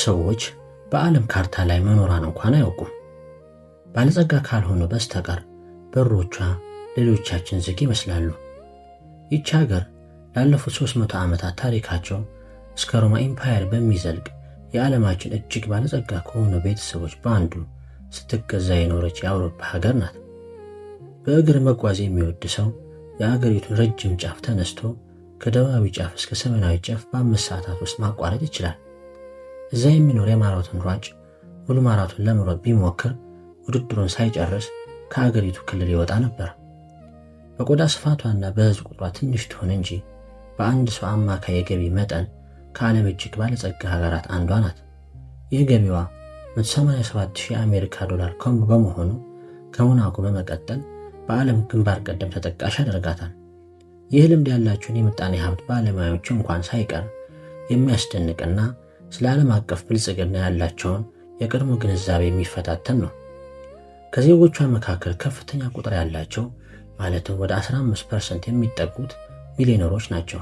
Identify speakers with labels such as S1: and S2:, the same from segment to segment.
S1: ሰዎች በዓለም ካርታ ላይ መኖሯን እንኳን አያውቁም። ባለጸጋ ካልሆኑ በስተቀር በሮቿ ሌሎቻችን ዝግ ይመስላሉ። ይህች ሀገር ላለፉት 300 ዓመታት ታሪካቸው እስከ ሮማ ኢምፓየር በሚዘልቅ የዓለማችን እጅግ ባለጸጋ ከሆኑ ቤተሰቦች በአንዱ ስትገዛ የኖረች የአውሮፓ ሀገር ናት። በእግር መጓዝ የሚወድ ሰው የአገሪቱን ረጅም ጫፍ ተነስቶ ከደቡባዊ ጫፍ እስከ ሰሜናዊ ጫፍ በ5 ሰዓታት ውስጥ ማቋረጥ ይችላል። እዛ የሚኖር የማራቶን ሯጭ ሙሉ ማራቶን ለመሮጥ ቢሞክር ውድድሩን ሳይጨርስ ከአገሪቱ ክልል ይወጣ ነበር። በቆዳ ስፋቷና በሕዝብ ቁጥሯ ትንሽ ትሁን እንጂ በአንድ ሰው አማካይ የገቢ መጠን ከዓለም እጅግ ባለጸጋ ሀገራት አንዷ ናት። ይህ ገቢዋ 187 ሺህ የአሜሪካ ዶላር በመሆኑ ከሞናኮ በመቀጠል በዓለም ግንባር ቀደም ተጠቃሽ ያደርጋታል። ይህ ልምድ ያላቸውን የምጣኔ ሀብት ባለሙያዎች እንኳን ሳይቀር የሚያስደንቅና ስለ ዓለም አቀፍ ብልጽግና ያላቸውን የቀድሞ ግንዛቤ የሚፈታተን ነው። ከዜጎቿ መካከል ከፍተኛ ቁጥር ያላቸው፣ ማለትም ወደ 15% የሚጠጉት ሚሊዮነሮች ናቸው።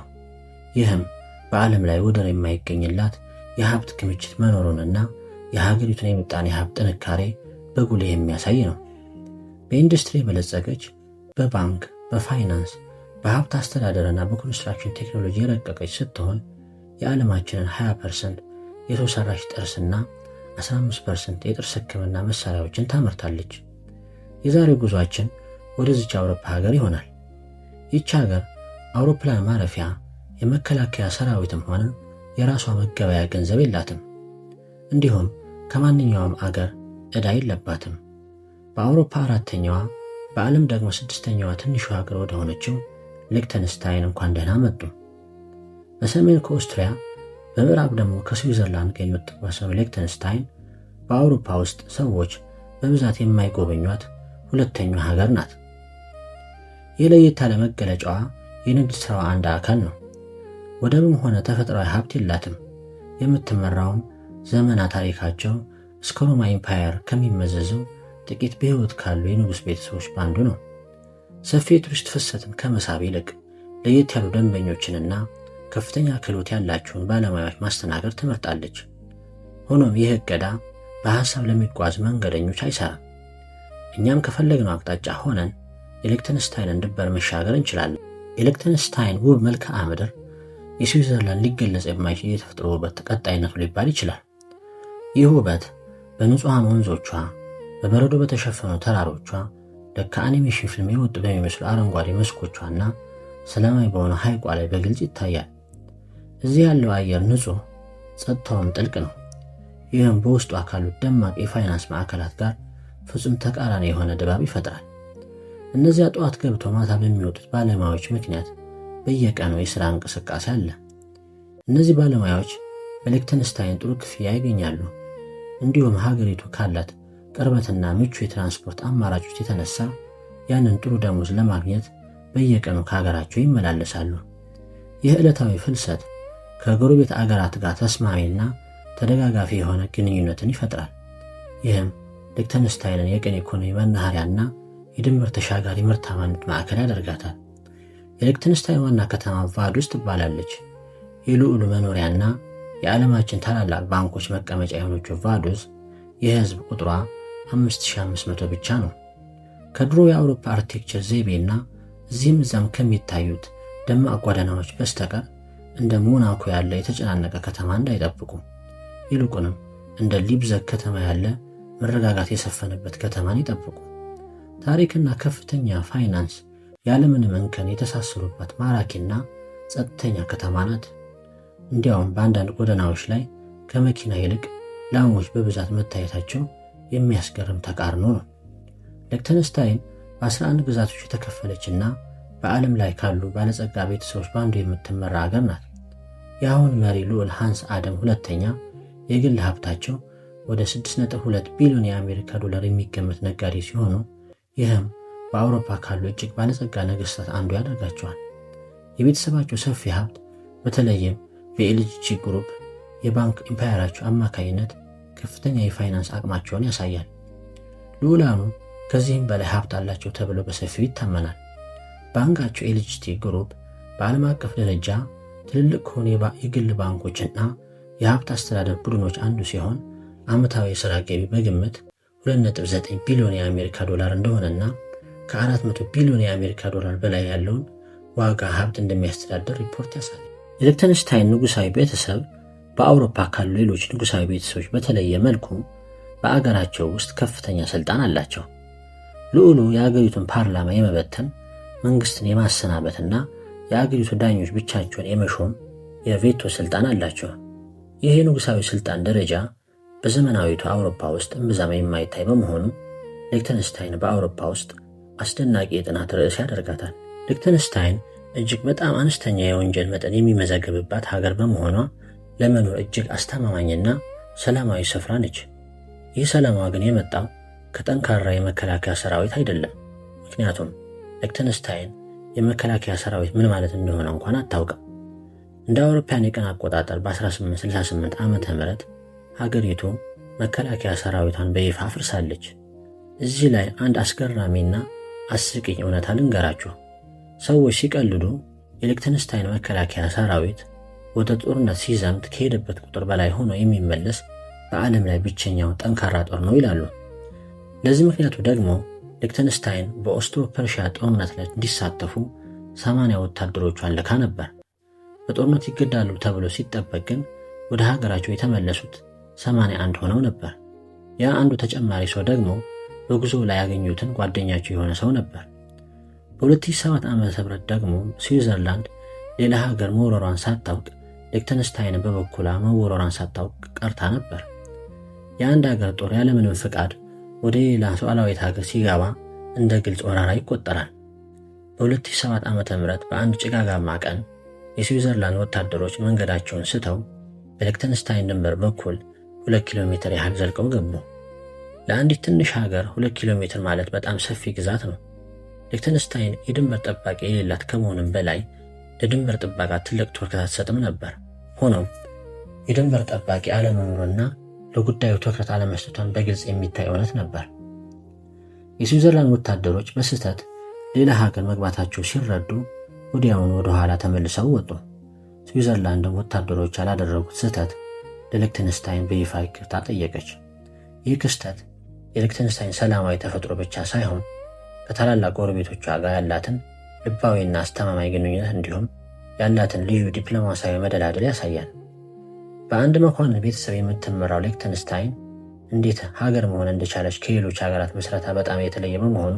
S1: ይህም በዓለም ላይ ወደር የማይገኝላት የሀብት ክምችት መኖሩንና የሀገሪቱን የምጣኔ ሀብት ጥንካሬ በጉልህ የሚያሳይ ነው። በኢንዱስትሪ የበለጸገች፣ በባንክ፣ በፋይናንስ፣ በሀብት አስተዳደርና በኮንስትራክሽን ቴክኖሎጂ የረቀቀች ስትሆን የዓለማችንን 20% የሰው ሰራሽ ጥርስና 15% የጥርስ ሕክምና መሳሪያዎችን ታመርታለች። የዛሬው ጉዟችን ወደዚች አውሮፓ ሀገር ይሆናል። ይህች ሀገር አውሮፕላን ማረፊያ፣ የመከላከያ ሰራዊትም ሆነ የራሷ መገበያ ገንዘብ የላትም። እንዲሁም ከማንኛውም አገር ዕዳ የለባትም። በአውሮፓ አራተኛዋ፣ በዓለም ደግሞ ስድስተኛዋ ትንሹ ሀገር ወደ ሆነችው ሊክተንስታይን እንኳን ደህና መጡ። በሰሜን ከኦስትሪያ፣ በምዕራብ ደግሞ ከስዊዘርላንድ ጋር የምትዋሰነው ሊክተንስታይን በአውሮፓ ውስጥ ሰዎች በብዛት የማይጎበኟት ሁለተኛዋ ሀገር ናት። ይህ ለየት ያለ መገለጫዋ የንግድ ሥራዋ አንድ አካል ነው። ወደብም ሆነ ተፈጥሯዊ ሀብት የላትም። የምትመራውም ዘመና ታሪካቸው እስከ ሮማ ኢምፓየር ከሚመዘዘው ጥቂት በሕይወት ካሉ የንጉሥ ቤተሰቦች በአንዱ ነው። ሰፊ የቱሪስት ፍሰትን ከመሳብ ይልቅ ለየት ያሉ ደንበኞችንና ከፍተኛ ክህሎት ያላቸውን ባለሙያዎች ማስተናገድ ትመርጣለች። ሆኖም ይህ እገዳ በሐሳብ ለሚጓዝ መንገደኞች አይሰራም። እኛም ከፈለግነው አቅጣጫ ሆነን የሊክተንስታይንን ድንበር መሻገር እንችላለን። የሊክተንስታይን ውብ መልክዓ ምድር የስዊዘርላንድ ሊገለጽ የማይችል የተፈጥሮ ውበት ቀጣይነቱ ሊባል ይችላል። ይህ ውበት በንጹሐን ወንዞቿ፣ በበረዶ በተሸፈኑ ተራሮቿ፣ ልክ ከአኒሜሽን ፊልም የወጡ በሚመስሉ አረንጓዴ መስኮቿና ሰላማዊ በሆነ ሐይቋ ላይ በግልጽ ይታያል። እዚህ ያለው አየር ንጹህ፣ ጸጥታውም ጥልቅ ነው። ይህም በውስጧ ካሉት ደማቅ የፋይናንስ ማዕከላት ጋር ፍጹም ተቃራኒ የሆነ ድባብ ይፈጥራል። እነዚያ ጠዋት ገብተው ማታ በሚወጡት ባለሙያዎች ምክንያት በየቀኑ የሥራ እንቅስቃሴ አለ። እነዚህ ባለሙያዎች በሊክተንስታይን ጥሩ ክፍያ ያገኛሉ። እንዲሁም ሀገሪቱ ካላት ቅርበትና ምቹ የትራንስፖርት አማራጮች የተነሳ ያንን ጥሩ ደሞዝ ለማግኘት በየቀኑ ከሀገራቸው ይመላለሳሉ። ይህ ዕለታዊ ፍልሰት ከጎረቤት አገራት ጋር ተስማሚና ተደጋጋፊ የሆነ ግንኙነትን ይፈጥራል። ይህም ሊክተንስታይንን የቅን ኢኮኖሚ መናኸሪያና የድንበር ተሻጋሪ ምርታማነት ማዕከል ያደርጋታል። የሊክተንስታይን ዋና ከተማ ቫዱስ ትባላለች። የልዑሉ መኖሪያና የዓለማችን ታላላቅ ባንኮች መቀመጫ የሆነችው ቫዱስ የህዝብ ቁጥሯ 5500 ብቻ ነው። ከድሮ የአውሮፓ አርክቴክቸር ዘይቤና እዚህም እዚያም ከሚታዩት ደማቅ ጎዳናዎች በስተቀር እንደ ሞናኮ ያለ የተጨናነቀ ከተማ እንዳይጠብቁ። ይልቁንም እንደ ሊፕዚግ ከተማ ያለ መረጋጋት የሰፈነበት ከተማን ይጠብቁ። ታሪክና ከፍተኛ ፋይናንስ ያለምንም እንከን የተሳሰሩባት ማራኪና ጸጥተኛ ከተማ ናት። እንዲያውም በአንዳንድ ጎዳናዎች ላይ ከመኪና ይልቅ ላሞች በብዛት መታየታቸው የሚያስገርም ተቃርኖ ነው። ሊክተንስታይን በ11 ግዛቶች የተከፈለችና በዓለም ላይ ካሉ ባለጸጋ ቤተሰቦች በአንዱ የምትመራ ሀገር ናት። የአሁን መሪ ልዑል ሃንስ አደም ሁለተኛ የግል ሀብታቸው ወደ 6.2 ቢሊዮን የአሜሪካ ዶላር የሚገመት ነጋዴ ሲሆኑ ይህም በአውሮፓ ካሉ እጅግ ባለጸጋ ነገስታት አንዱ ያደርጋቸዋል። የቤተሰባቸው ሰፊ ሀብት በተለይም በ LHG Group የባንክ ኢምፓየራቸው አማካኝነት ከፍተኛ የፋይናንስ አቅማቸውን ያሳያል። ልዑላኑ ከዚህም በላይ ሀብት አላቸው ተብሎ በሰፊው ይታመናል። ባንካቸው LHT Group በዓለም አቀፍ ደረጃ ትልልቅ ከሆኑ የግል ባንኮችና የሀብት አስተዳደር ቡድኖች አንዱ ሲሆን ዓመታዊ የሥራ ገቢ በግምት 2.9 ቢሊዮን የአሜሪካ ዶላር እንደሆነና ከ400 ቢሊዮን የአሜሪካ ዶላር በላይ ያለውን ዋጋ ሀብት እንደሚያስተዳድር ሪፖርት ያሳያል። የሊክተንስታይን ንጉሣዊ ቤተሰብ በአውሮፓ ካሉ ሌሎች ንጉሣዊ ቤተሰቦች በተለየ መልኩ በአገራቸው ውስጥ ከፍተኛ ስልጣን አላቸው። ልዑሉ የአገሪቱን ፓርላማ የመበተን፣ መንግስትን የማሰናበትና የአገሪቱ ዳኞች ብቻቸውን የመሾም የቬቶ ስልጣን አላቸው። ይህ የንጉሣዊ ስልጣን ደረጃ በዘመናዊቱ አውሮፓ ውስጥ እምብዛም የማይታይ በመሆኑ ሊክተንስታይን በአውሮፓ ውስጥ አስደናቂ የጥናት ርዕስ ያደርጋታል። ሊክተንስታይን እጅግ በጣም አነስተኛ የወንጀል መጠን የሚመዘገብባት ሀገር በመሆኗ ለመኖር እጅግ አስተማማኝና ሰላማዊ ስፍራ ነች። ይህ ሰላሟ ግን የመጣው ከጠንካራ የመከላከያ ሰራዊት አይደለም። ምክንያቱም ሊክተንስታይን የመከላከያ ሰራዊት ምን ማለት እንደሆነ እንኳን አታውቅም። እንደ አውሮፓውያን የቀን አቆጣጠር በ1868 ዓ.ም ሀገሪቱ መከላከያ ሰራዊቷን በይፋ አፍርሳለች። እዚህ ላይ አንድ አስገራሚና አስቂኝ እውነታ ልንገራችሁ። ሰዎች ሲቀልዱ የሊክተንስታይን መከላከያ ሰራዊት ወደ ጦርነት ሲዘምት ከሄደበት ቁጥር በላይ ሆኖ የሚመለስ በዓለም ላይ ብቸኛው ጠንካራ ጦር ነው ይላሉ። ለዚህ ምክንያቱ ደግሞ ሊክተንስታይን በኦስትሮ ፐርሺያ ጦርነት ላይ እንዲሳተፉ 80 ወታደሮቿን ልካ ነበር። በጦርነት ይገዳሉ ተብሎ ሲጠበቅ ግን ወደ ሀገራቸው የተመለሱት 81 ሆነው ነበር። ያ አንዱ ተጨማሪ ሰው ደግሞ በጉዞ ላይ ያገኙትን ጓደኛቸው የሆነ ሰው ነበር። በ2007 ዓ.ም ደግሞ ስዊዘርላንድ ሌላ ሀገር መውረሯን ሳታውቅ ሊክተንስታይን በበኩሏ መወረሯን ሳታውቅ ቀርታ ነበር። የአንድ ሀገር ጦር ያለምንም ፍቃድ ወደ ሌላ ሉዓላዊት ሀገር ሲገባ እንደ ግልጽ ወረራ ይቆጠራል። በ2007 ዓ.ም በአንድ ጭጋጋማ ቀን የስዊዘርላንድ ወታደሮች መንገዳቸውን ስተው በሊክተንስታይን ድንበር በኩል 2 ኪሎ ሜትር ያህል ዘልቀው ገቡ። ለአንዲት ትንሽ ሀገር 2 ኪሎ ሜትር ማለት በጣም ሰፊ ግዛት ነው። ሊክተንስታይን የድንበር ጠባቂ የሌላት ከመሆኑም በላይ ለድንበር ጥበቃ ትልቅ ትኩረት አትሰጥም ነበር። ሆኖም የድንበር ጠባቂ አለመኖርና ለጉዳዩ ትኩረት አለመስጠቷን በግልጽ የሚታይ እውነት ነበር። የስዊዘርላንድ ወታደሮች በስህተት ሌላ ሀገር መግባታቸው ሲረዱ ወዲያውኑ ወደ ኋላ ተመልሰው ወጡ። ስዊዘርላንድም ወታደሮች ያላደረጉት ስህተት ለሊክተንስታይን በይፋ ይቅርታ ጠየቀች። ይህ ክስተት የሊክተንስታይን ሰላማዊ ተፈጥሮ ብቻ ሳይሆን ከታላላቅ ጎረቤቶቿ ጋር ያላትን ልባዊና አስተማማኝ ግንኙነት እንዲሁም ያላትን ልዩ ዲፕሎማሲያዊ መደላደል ያሳያል። በአንድ መኳንን ቤተሰብ የምትመራው ሊክተንስታይን እንዴት ሀገር መሆን እንደቻለች ከሌሎች ሀገራት ምስረታ በጣም የተለየ በመሆኑ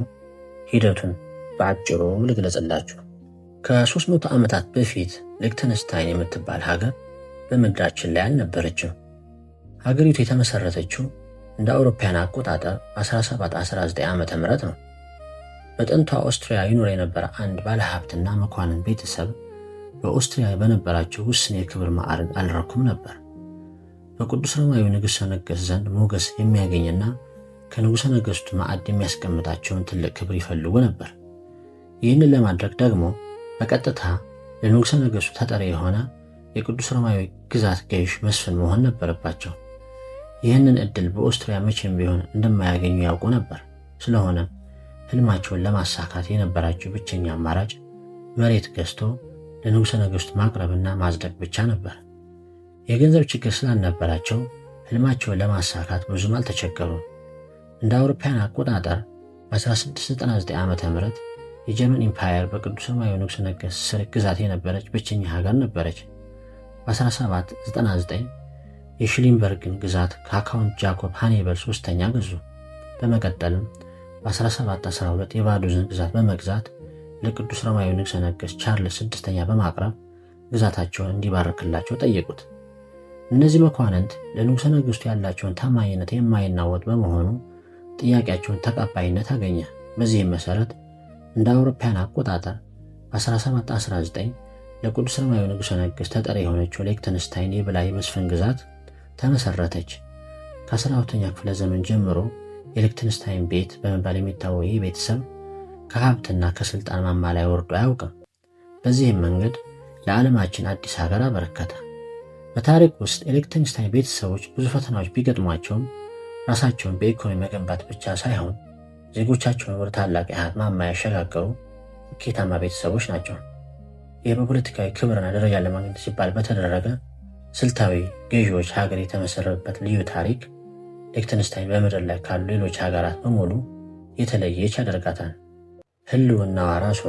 S1: ሂደቱን በአጭሩ ልግለጽላችሁ። ከ300 ዓመታት በፊት ሊክተንስታይን የምትባል ሀገር በምድራችን ላይ አልነበረችም። ሀገሪቱ የተመሰረተችው እንደ አውሮፓውያን አቆጣጠር 1719 ዓ.ም ነው። በጥንቷ ኦስትሪያ ይኖር የነበረ አንድ ባለሀብትና መኳንን ቤተሰብ በኦስትሪያ በነበራቸው ውስን የክብር ማዕረግ አልረኩም ነበር። በቅዱስ ሮማዊ ንጉሠ ነገሥት ዘንድ ሞገስ የሚያገኝና ከንጉሠ ነገሥቱ ማዕድ የሚያስቀምጣቸውን ትልቅ ክብር ይፈልጉ ነበር። ይህንን ለማድረግ ደግሞ በቀጥታ ለንጉሠ ነገሥቱ ተጠሪ የሆነ የቅዱስ ሮማዊ ግዛት ገዥ መስፍን መሆን ነበረባቸው። ይህንን ዕድል በኦስትሪያ መቼም ቢሆን እንደማያገኙ ያውቁ ነበር። ስለሆነ ህልማቸውን ለማሳካት የነበራቸው ብቸኛ አማራጭ መሬት ገዝቶ ለንጉሠ ነገሥቱ ማቅረብና ማጽደቅ ብቻ ነበር። የገንዘብ ችግር ስላልነበራቸው ህልማቸውን ለማሳካት ብዙም አልተቸገሩም። እንደ አውሮፓውያን አቆጣጠር በ1699 ዓ.ም የጀርመን ኢምፓየር በቅዱስ ሮማዊ ንጉሠ ነገሥት ስር ግዛት የነበረች ብቸኛ ሀገር ነበረች። በ1799 የሽሊምበርግን ግዛት ከካውንት ጃኮብ ሃኒበል ሶስተኛ ገዙ። በመቀጠልም በ1712 የቫዱዝን ግዛት በመግዛት ለቅዱስ ሮማዊ ንጉሠ ነገሥት ቻርልስ ስድስተኛ በማቅረብ ግዛታቸውን እንዲባርክላቸው ጠየቁት። እነዚህ መኳንንት ለንጉሠ ነገሥቱ ያላቸውን ታማኝነት የማይናወጥ በመሆኑ ጥያቄያቸውን ተቀባይነት አገኘ። በዚህም መሠረት እንደ አውሮፓውያን አቆጣጠር በ1719 ለቅዱስ ሮማዊ ንጉሠ ነገሥት ተጠሪ የሆነችው ሊክተንስታይን የበላይ መስፍን ግዛት ተመሰረተች። ከ12ኛ ክፍለ ዘመን ጀምሮ የሊክተንስታይን ቤት በመባል የሚታወቅ ይህ ቤተሰብ ከሀብትና ከስልጣን ማማ ላይ ወርዶ አያውቅም። በዚህም መንገድ ለዓለማችን አዲስ ሀገር አበረከተ። በታሪክ ውስጥ የሊክተንስታይን ቤተሰቦች ብዙ ፈተናዎች ቢገጥሟቸውም ራሳቸውን በኢኮኖሚ መገንባት ብቻ ሳይሆን ዜጎቻቸውን ወደ ታላቅ የሀብት ማማ ያሸጋገሩ ስኬታማ ቤተሰቦች ናቸው። ይህ በፖለቲካዊ ክብርና ደረጃ ለማግኘት ሲባል በተደረገ ስልታዊ ገዢዎች ሀገር የተመሰረተበት ልዩ ታሪክ ሊክተንስታይን በምድር ላይ ካሉ ሌሎች ሀገራት በሙሉ የተለየች ያደርጋታል። ህልውናዋ ራሱ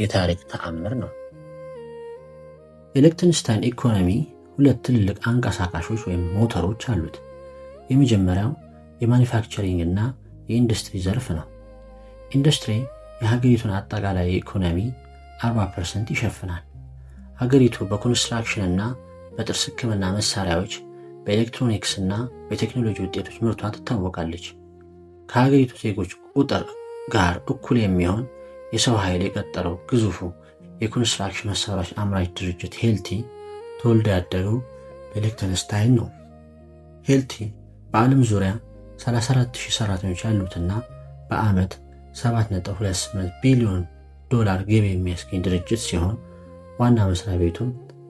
S1: የታሪክ ተአምር ነው። የሊክተንስታይን ኢኮኖሚ ሁለት ትልልቅ አንቀሳቃሾች ወይም ሞተሮች አሉት። የመጀመሪያው የ manufacturing እና የኢንዱስትሪ ዘርፍ ነው። ኢንዱስትሪ የሀገሪቱን አጠቃላይ ኢኮኖሚ 40% ይሸፍናል። ሀገሪቱ በኮንስትራክሽን እና በጥርስ ሕክምና መሳሪያዎች፣ በኤሌክትሮኒክስ እና በቴክኖሎጂ ውጤቶች ምርቷ ትታወቃለች። ከሀገሪቱ ዜጎች ቁጥር ጋር እኩል የሚሆን የሰው ኃይል የቀጠረው ግዙፉ የኮንስትራክሽን መሳሪያዎች አምራች ድርጅት ሄልቲ ተወልዶ ያደገው በሊክተንስታይን ነው። ሄልቲ በዓለም ዙሪያ 34,000 ሰራተኞች ያሉትና በዓመት 7.28 ቢሊዮን ዶላር ገቢ የሚያስገኝ ድርጅት ሲሆን ዋና መስሪያ ቤቱም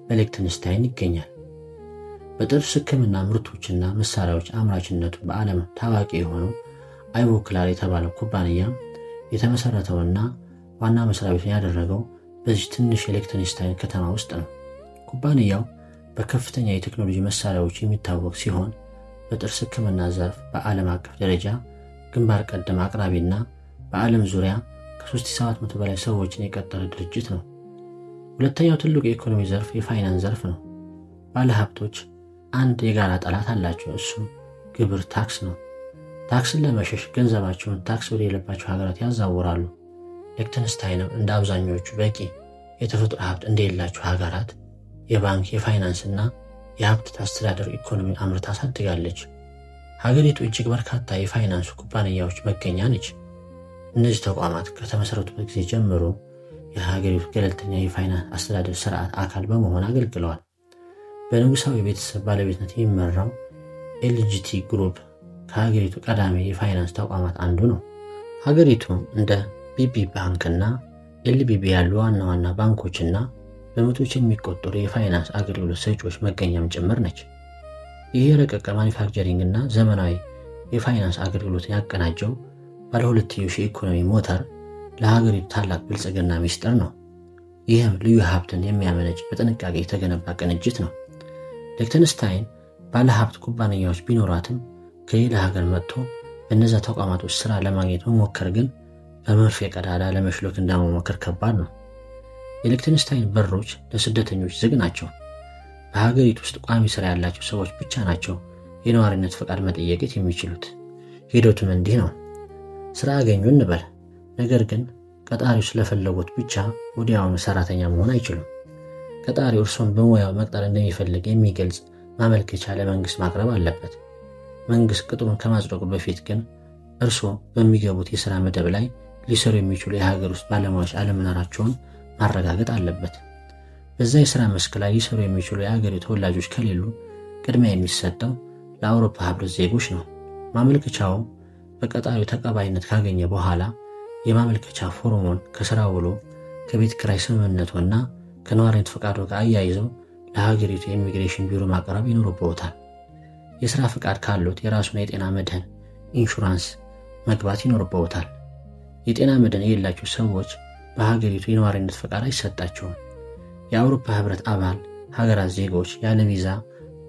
S1: በሊክተንስታይን ይገኛል። በጥርስ ሕክምና ምርቶችና መሳሪያዎች አምራችነቱ በዓለም ታዋቂ የሆነው አይቮክላር የተባለው ኩባንያ የተመሰረተውና ዋና መስሪያ ቤቱን ያደረገው በዚህ ትንሽ የሊክተንስታይን ከተማ ውስጥ ነው። ኩባንያው በከፍተኛ የቴክኖሎጂ መሳሪያዎች የሚታወቅ ሲሆን በጥርስ ሕክምና ዘርፍ በዓለም አቀፍ ደረጃ ግንባር ቀደም አቅራቢና በዓለም ዙሪያ ከ3700 በላይ ሰዎችን የቀጠረ ድርጅት ነው። ሁለተኛው ትልቁ የኢኮኖሚ ዘርፍ የፋይናንስ ዘርፍ ነው። ባለሀብቶች አንድ የጋራ ጠላት አላቸው። እሱም ግብር ታክስ ነው። ታክስን ለመሸሽ ገንዘባቸውን ታክስ ወደሌለባቸው ሀገራት ያዛውራሉ። ሊክተንስታይንም እንደ አብዛኞቹ በቂ የተፈጥሮ ሀብት እንደሌላቸው ሀገራት የባንክ የፋይናንስና የሀብት አስተዳደር ኢኮኖሚ አምርታ አሳድጋለች። ሀገሪቱ እጅግ በርካታ የፋይናንስ ኩባንያዎች መገኛ ነች። እነዚህ ተቋማት ከተመሰረቱበት ጊዜ ጀምሮ የሀገሪቱ ገለልተኛ የፋይናንስ አስተዳደር ስርዓት አካል በመሆን አገልግለዋል። በንጉሳዊ ቤተሰብ ባለቤትነት የሚመራው ኤልጂቲ ግሩፕ ከሀገሪቱ ቀዳሚ የፋይናንስ ተቋማት አንዱ ነው። ሀገሪቱ እንደ ቢቢ ባንክ እና ኤልቢቢ ያሉ ዋና ዋና ባንኮችና በመቶዎች የሚቆጠሩ የፋይናንስ አገልግሎት ሰጪዎች መገኛም ጭምር ነች። ይህ የረቀቀ manufacturing እና ዘመናዊ የፋይናንስ አገልግሎትን ያቀናጀው ባለሁለትዮሽ የኢኮኖሚ ሞተር ለሀገሪቱ ታላቅ ብልጽግና ሚስጥር ነው። ይህም ልዩ ሀብትን የሚያመነጭ በጥንቃቄ የተገነባ ቅንጅት ነው። ሊክተንስታይን ባለሀብት ኩባንያዎች ቢኖራትም ከሌላ ሀገር መጥቶ በእነዚያ ተቋማት ውስጥ ስራ ለማግኘት መሞከር ግን በመርፌ ቀዳዳ ለመሽሎክ እንደመሞከር ከባድ ነው። የሊክተንስታይን በሮች ለስደተኞች ዝግ ናቸው። በሀገሪቱ ውስጥ ቋሚ ስራ ያላቸው ሰዎች ብቻ ናቸው የነዋሪነት ፈቃድ መጠየቅ የሚችሉት። ሂደቱም እንዲህ ነው። ስራ አገኙ እንበል። ነገር ግን ቀጣሪው ስለፈለጉት ብቻ ወዲያውኑ ሰራተኛ መሆን አይችሉም። ቀጣሪው እርሶን በሙያው መቅጠር እንደሚፈልግ የሚገልጽ ማመልከቻ ለመንግስት ማቅረብ አለበት። መንግስት ቅጥሩን ከማጽደቁ በፊት ግን እርሶ በሚገቡት የሥራ መደብ ላይ ሊሰሩ የሚችሉ የሀገር ውስጥ ባለሙያዎች አለመኖራቸውን ማረጋገጥ አለበት። በዛ የሥራ መስክ ላይ ሊሰሩ የሚችሉ የአገሪቱ ተወላጆች ከሌሉ ቅድሚያ የሚሰጠው ለአውሮፓ ህብረት ዜጎች ነው። ማመልከቻው በቀጣሪው ተቀባይነት ካገኘ በኋላ የማመልከቻ ፎርሙን ከስራ ውሎ ከቤት ኪራይ ስምምነቱና ከነዋሪነት ፈቃዱ ጋር አያይዘው ለሀገሪቱ የኢሚግሬሽን ቢሮ ማቅረብ ይኖርብዎታል። የስራ ፈቃድ ካሉት የራሱን የጤና መድህን ኢንሹራንስ መግባት ይኖርብዎታል። የጤና መድህን የሌላቸው ሰዎች በሀገሪቱ የነዋሪነት ፈቃድ አይሰጣቸውም። የአውሮፓ ህብረት አባል ሀገራት ዜጎች ያለ ቪዛ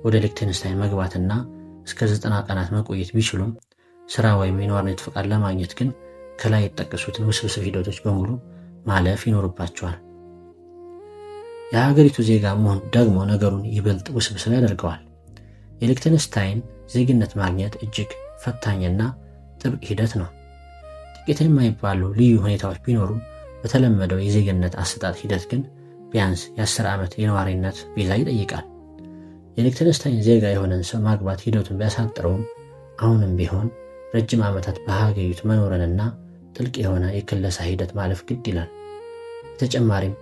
S1: ወደ ሊክተንስታይን መግባትና እስከ 90 ቀናት መቆየት ቢችሉም ስራ ወይም የነዋሪነት ፈቃድ ለማግኘት ግን ከላይ የተጠቀሱትን ውስብስብ ሂደቶች በሙሉ ማለፍ ይኖርባቸዋል። የሀገሪቱ ዜጋ መሆን ደግሞ ነገሩን ይበልጥ ውስብስብ ያደርገዋል። የሊክተንስታይን ዜግነት ማግኘት እጅግ ፈታኝና ጥብቅ ሂደት ነው። ጥቂት የማይባሉ ልዩ ሁኔታዎች ቢኖሩም በተለመደው የዜግነት አሰጣጥ ሂደት ግን ቢያንስ የ10 ዓመት የነዋሪነት ቪዛ ይጠይቃል። የሊክተንስታይን ዜጋ የሆነን ሰው ማግባት ሂደቱን ቢያሳጥረውም አሁንም ቢሆን ረጅም ዓመታት በሀገሪቱ መኖርንና ጥልቅ የሆነ የክለሳ ሂደት ማለፍ ግድ ይላል። በተጨማሪም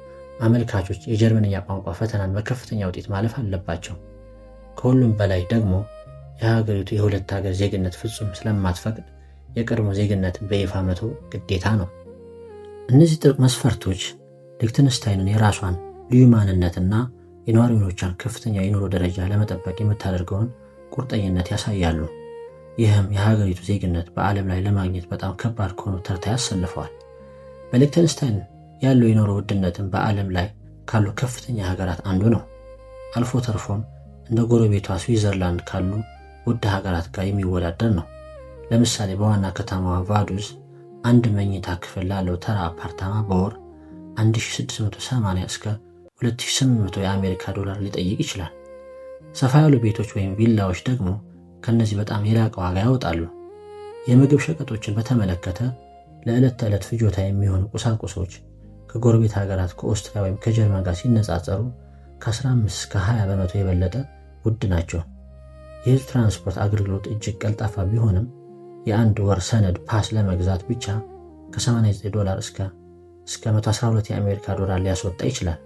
S1: አመልካቾች የጀርመንኛ ቋንቋ ፈተናን በከፍተኛ ውጤት ማለፍ አለባቸው። ከሁሉም በላይ ደግሞ የሀገሪቱ የሁለት ሀገር ዜግነት ፍጹም ስለማትፈቅድ የቀድሞ ዜግነትን በይፋ መተው ግዴታ ነው። እነዚህ ጥብቅ መስፈርቶች ሊክተንስታይንን የራሷን ልዩ ማንነትና የነዋሪዎቿን ከፍተኛ የኑሮ ደረጃ ለመጠበቅ የምታደርገውን ቁርጠኝነት ያሳያሉ። ይህም የሀገሪቱ ዜግነት በዓለም ላይ ለማግኘት በጣም ከባድ ከሆኑ ተርታ ያሰልፈዋል። በሊክተንስታይን ያለው የኑሮ ውድነትም በዓለም ላይ ካሉ ከፍተኛ ሀገራት አንዱ ነው። አልፎ ተርፎም እንደ ጎረቤቷ ስዊዘርላንድ ካሉ ውድ ሀገራት ጋር የሚወዳደር ነው። ለምሳሌ በዋና ከተማዋ ቫዱዝ አንድ መኝታ ክፍል ላለው ተራ አፓርታማ በወር 1680 እስከ 2800 የአሜሪካ ዶላር ሊጠይቅ ይችላል። ሰፋ ያሉ ቤቶች ወይም ቪላዎች ደግሞ ከነዚህ በጣም የላቀ ዋጋ ያወጣሉ። የምግብ ሸቀጦችን በተመለከተ ለዕለት ተዕለት ፍጆታ የሚሆኑ ቁሳቁሶች ከጎረቤት ሀገራት ከኦስትሪያ ወይም ከጀርመን ጋር ሲነጻጸሩ ከ15 እስከ 20% የበለጠ ውድ ናቸው። የህዝብ ትራንስፖርት አገልግሎት እጅግ ቀልጣፋ ቢሆንም የአንድ ወር ሰነድ pass ለመግዛት ብቻ ከ89 ዶላር እስከ 112 የአሜሪካ ዶላር ሊያስወጣ ይችላል።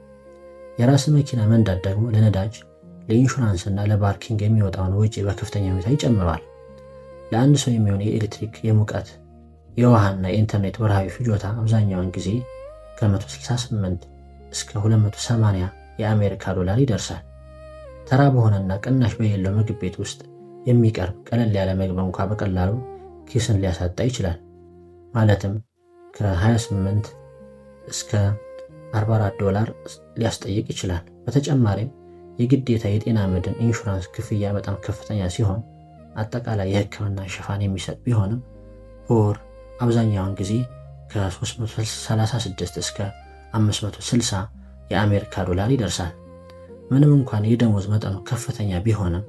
S1: የራስ መኪና መንዳት ደግሞ ለነዳጅ፣ ለኢንሹራንስ እና ለ parking የሚወጣውን ወጪ በከፍተኛ ሁኔታ ይጨምረዋል። ለአንድ ሰው የሚሆን የኤሌክትሪክ፣ የሙቀት፣ የውሃና የኢንተርኔት ወርሃዊ ፍጆታ አብዛኛውን ጊዜ ከ168 እስከ 280 የአሜሪካ ዶላር ይደርሳል። ተራ በሆነና ቅናሽ በሌለው ምግብ ቤት ውስጥ የሚቀርብ ቀለል ያለ ምግብ እንኳ በቀላሉ ኪስን ሊያሳጣ ይችላል። ማለትም ከ28 እስከ 44 ዶላር ሊያስጠይቅ ይችላል። በተጨማሪም የግዴታ የጤና መድን ኢንሹራንስ ክፍያ በጣም ከፍተኛ ሲሆን አጠቃላይ የሕክምና ሽፋን የሚሰጥ ቢሆንም በወር አብዛኛውን ጊዜ ከ336 እስከ 560 የአሜሪካ ዶላር ይደርሳል። ምንም እንኳን የደሞዝ መጠኑ ከፍተኛ ቢሆንም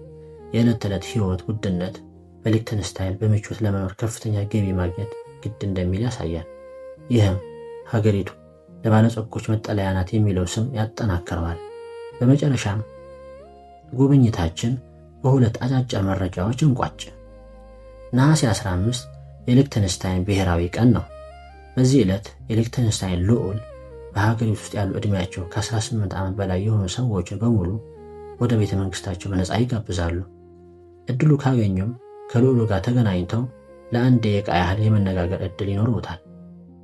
S1: የዕለት ተዕለት ሕይወት ውድነት በሊክተንስታይን በምቾት ለመኖር ከፍተኛ ገቢ ማግኘት ግድ እንደሚል ያሳያል። ይህም ሀገሪቱ ለባለጸጎች መጠለያ ናት የሚለው ስም ያጠናክረዋል። በመጨረሻም ጉብኝታችን በሁለት አጫጭር መረጃዎች እንቋጭ። ነሐሴ 15 የሊክተንስታይን ብሔራዊ ቀን ነው። በዚህ ዕለት የሊክተንስታይን ልዑል በሀገሪቱ ውስጥ ያሉ ዕድሜያቸው ከ18 ዓመት በላይ የሆኑ ሰዎችን በሙሉ ወደ ቤተ መንግስታቸው በነፃ ይጋብዛሉ። እድሉ ካገኙም ከልዑሉ ጋር ተገናኝተው ለአንድ ደቂቃ ያህል የመነጋገር እድል ይኖርዎታል።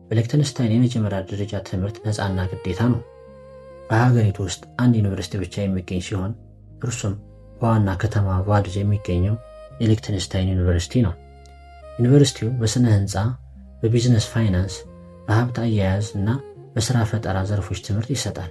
S1: በሊክተንስታይን የመጀመሪያ ደረጃ ትምህርት ነፃና ግዴታ ነው። በሀገሪቱ ውስጥ አንድ ዩኒቨርሲቲ ብቻ የሚገኝ ሲሆን እርሱም በዋና ከተማ ቫዱዝ የሚገኘው የሊክተንስታይን ዩኒቨርሲቲ ነው። ዩኒቨርሲቲው በስነ ህንፃ፣ በቢዝነስ ፋይናንስ፣ በሀብት አያያዝ እና በሥራ ፈጠራ ዘርፎች ትምህርት ይሰጣል።